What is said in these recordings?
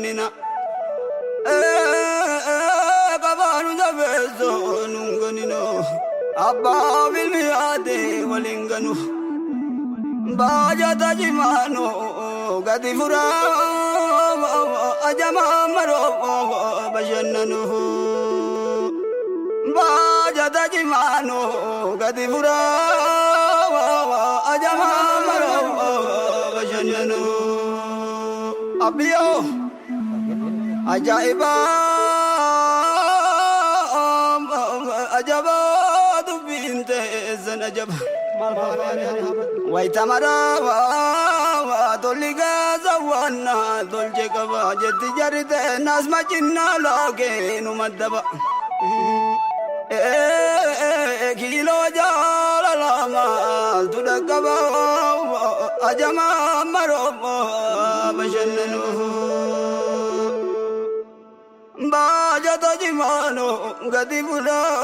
ganina. Qabaanu jabeessoo nun ganina. Abbaa ilmi yaade waliin ganu. Baajata jimaanoo gadi furaa ajamaa maroo bashannanu. Baajata jimaanoo gadi furaa ajamaa maroo bashannanu. Abiyyoo ajaa'iba ajabaa dubbiin teessan ajaba. Wayita maraa tolli gaasa waan tolche qaba jetti jarri teenas macinnaa laakee nu maddaba. Kiiloo jaalala maaltu dhaqqaba ajamaa maroo bashannanu. Baajata jimaanoo gadi bulaa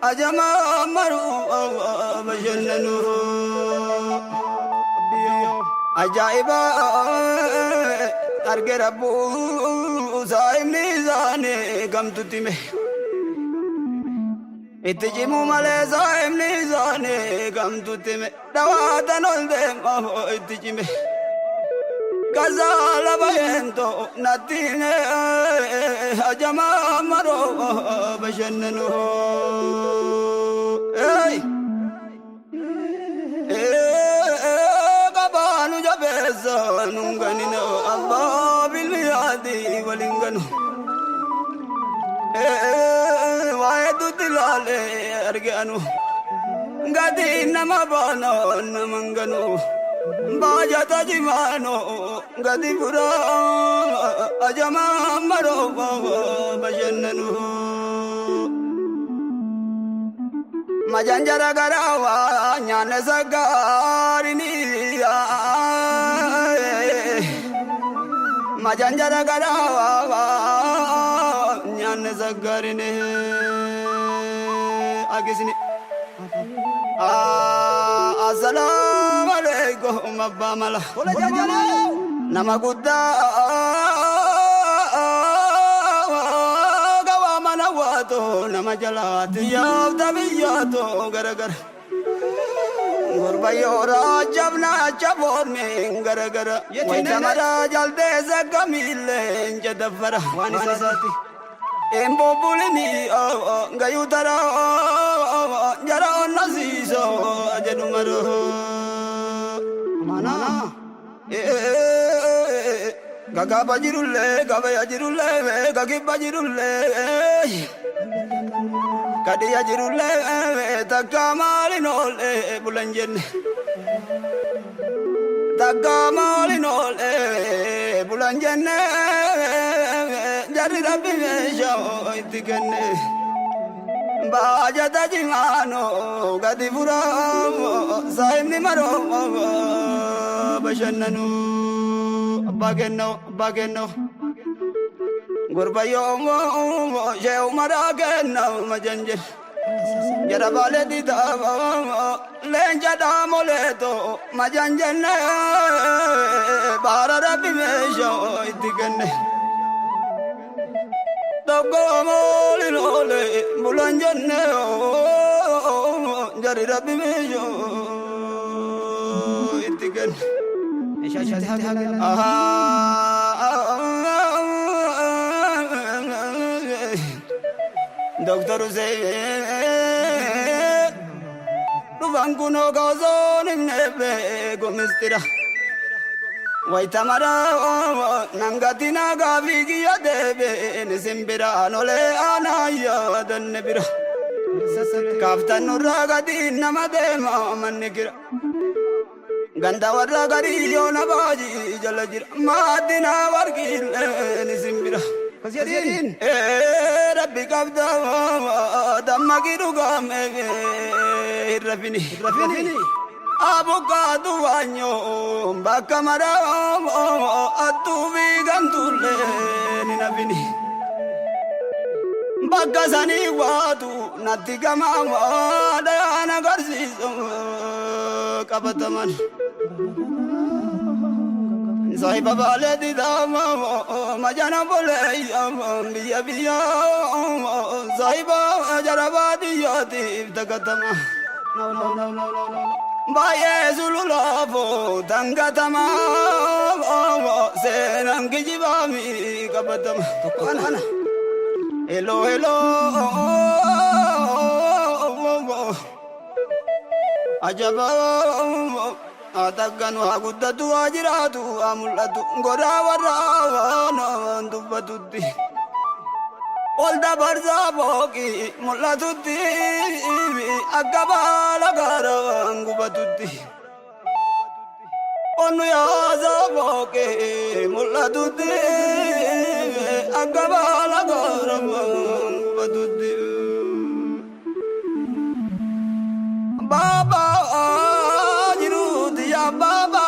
ajamaa maroo bashannanu. Ajaa'iba arge rabbuu saayimni isaanii kamtutti hime. Itti cimuu malee saayimni isaanii kamtutti hime. Dhawaatan ol deema itti cime. Gazaala bayeento natti hime ajamaa maroo bashannanu. Hey! Qabaanu jabeessa nun ganina abbaa bilmiyaati waliin ganu. Waa hedduutti ilaalee arge anu gadi nama baana nama hin ganu. Baajata jimaanoo gadi furaa ajamaa maroo bashannanu. Majanjara garawaa nyaanne saggaarini. Majanjara garawaa nyaanne saggaarini. Agisni. Assalaamu alaikum abbaa mala. Nama guddaa gawaa mana waatoo nama jalaati yaafta biyyaatoo garagara. Gurbayyoo raajabna chaboormi garagara. Wayita maraa jaltee saggamiillee jadaffara. Waan isaati. Embobbulini gayuu taraa jara onnasiiso jedhu maroo. Mana. Gagaba jirullee gabaya jirullee gagibba jirullee kadiya jirullee takka maalin oollee bulan jenne. Takka maalin oollee bulan jenne jarri rabbi meeshaa itti kenne. Baajata jimaanoo gadi furaa saayimni maroo bashannanu. Abbaa kennoo abbaa kennoo. Gurbayyoo shee umaraa kennaa majanjel. Jara baalee diidaa leenca dhaamoleetoo majanjenne baara rabbi meeshaa itti kenne. Tokko moolin oole bulan jenne jari rabbi meeshaa itti kenne. Meeshaa isaatti haa kennu. Doktor Hussein dhufan kunoo kaosoon himne beeku mistira. Wayita maraa nangati nagaa fi kiyya deebiin isin biraan olee aanaa yaadanne bira. Kaaftan nurraa gadi nama deema manni kira. Ganda warra garii yoona baajii jala jira. Maaddina warqiilleen isin bira. Akkas jedhiin. Rabbi qabda dammaqii dhugaame hin rafini. Rafini. Abukaatu waanyoo bakka maraa attuu fi gantuullee ni nafini. Bakka sanii waatu natti gamaa dhayaan agarsiisu qabataman. Saahiba baalee didaama majana bolee biyya biyya saahiba jara baadiyyaatiif tagatama. Baay'ee sululaafoo dangatama seenaan kijibaami qabatama. Kana hello hello ajaba takkan waa guddatu waa jiraatu waa mul'atu godaa warra waan dubbatutti. Ol dabarsaa booqii mul'atutti akka baala gaaraan gubatutti. Onnu yaasaa booqii mul'atutti akka baala gaaraan gubatutti. Baaba jiruuti yaa baaba.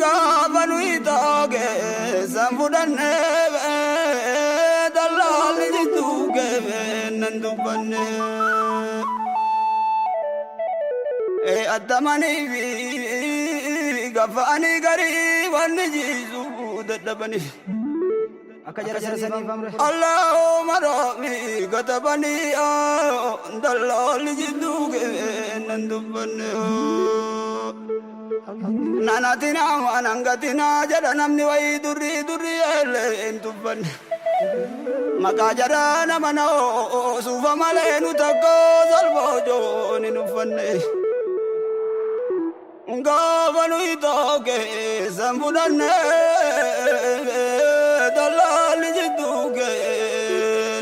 Gaafa nuyi taage san fudhannee dallaalli jidduu nan dubbanne. Addamanii fi gaffa'anii garii wanni jiisu dadhabanii. Akka jara saniif amre. Allahumma rabbi katabanii dallaalli jidduu nan dubbanne. Nanatina wanangatina jedha namni wayii durrii durrii eellee hin dubbanne. Maqaa jara nama na suufa malee nu takka salphoo hin uffanne. Gaafa nuyi tooke san fudhanne dallaalli jidduu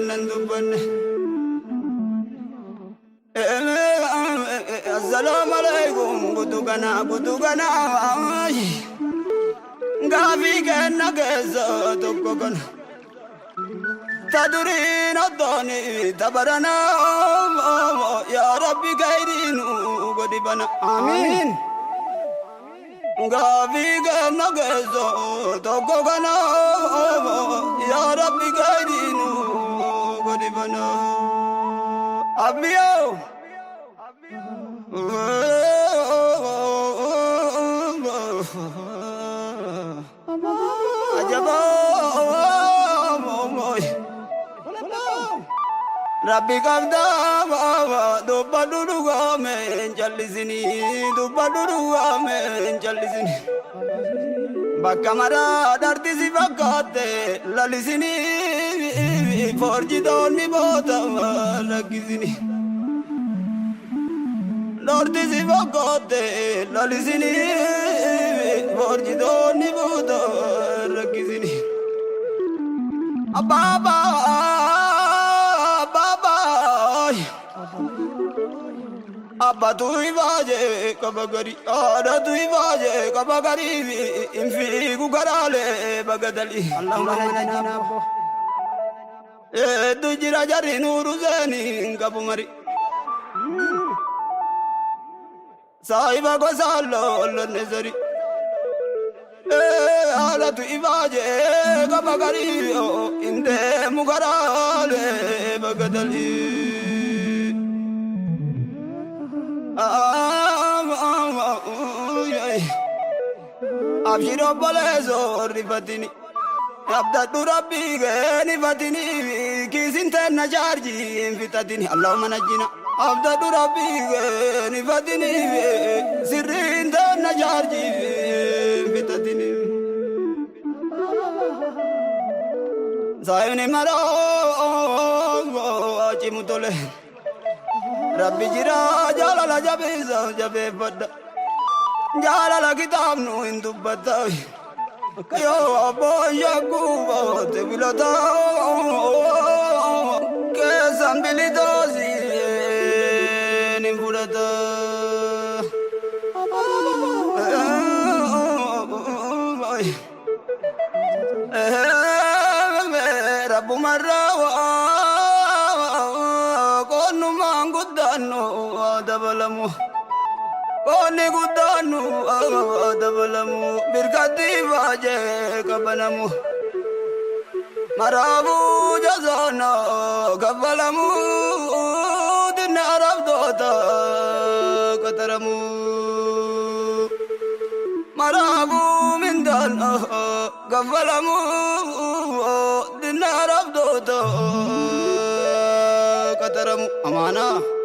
nan dubbanne. Assalaamu alaikum guutuu kana guutuu kana gaafii kenna keessa tokko kana. Ta duriin oddooni tabarana yaa Rabbi gayriinu godhi bana. Amiin. Gaafii kenna keessa tokko kana yaa Rabbi gayriinu godhi bana. Abbiyoo. Rabbi qabdaa dubbadhu dhugaame hin jallisini dubbadhu dhugaame hin jallisini. Bakka maraa dharti si fakkaatte lalisini forjitoonni boota lakkisini. Dharti si fakkaatte lalisini forjitoonni boota lakkisini. Abaaba abaaba abbatu ifaaje qaba gari haadhatu ifaaje qaba gari hin fiigu karaalee bagadali. Allahumma najjina abbo. Hedduu jira jarri nuuru seeni hin qabu mari. Saahiba gosa lollonne sari. Haadhatu ifaaje qaba gari hin deemu karaalee bagadali. Abshir obboleessoo rifatini. Abdadhu rabbii keeni fatini. Kiisin teenna chaarjii hin fixatini. Allahumma najjina. Abdadhu rabbii keeni fatini. Sirriin teenna chaarjii hin fixatini. Saayini maroo cimu tole. Rabbi jira jaalala jabeessa jabeeffadha. Jaalala kitaabnu hin dubbata. Yoo abboon shakkuu boote filata. Keessan bilitoosiin hin fudhata. Rabbumarraa qonnumaan guddaannu dabalamu. Qonni guddaannu dabalamu. Birkatti baajee qabanamu. Maraafuu jazaana kaffalamu. Kaffalamu dinaaraaf doota qataramu amaanaa.